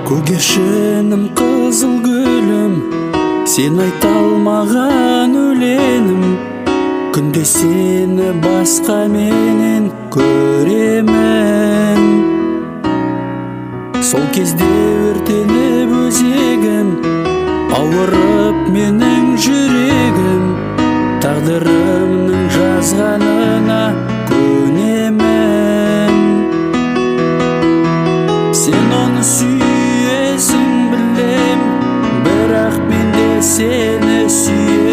Көгершінім, қызыл гүлім, сен айта алмаған өлеңім. Күнде сені басқаменен көремін. Сол кезде өртеніп өзегім, ауырып менің жүрегім, тағдырымның жазғанына көнемін. Сен оны сүйесің, білем, бірақ мен де сені сүйем.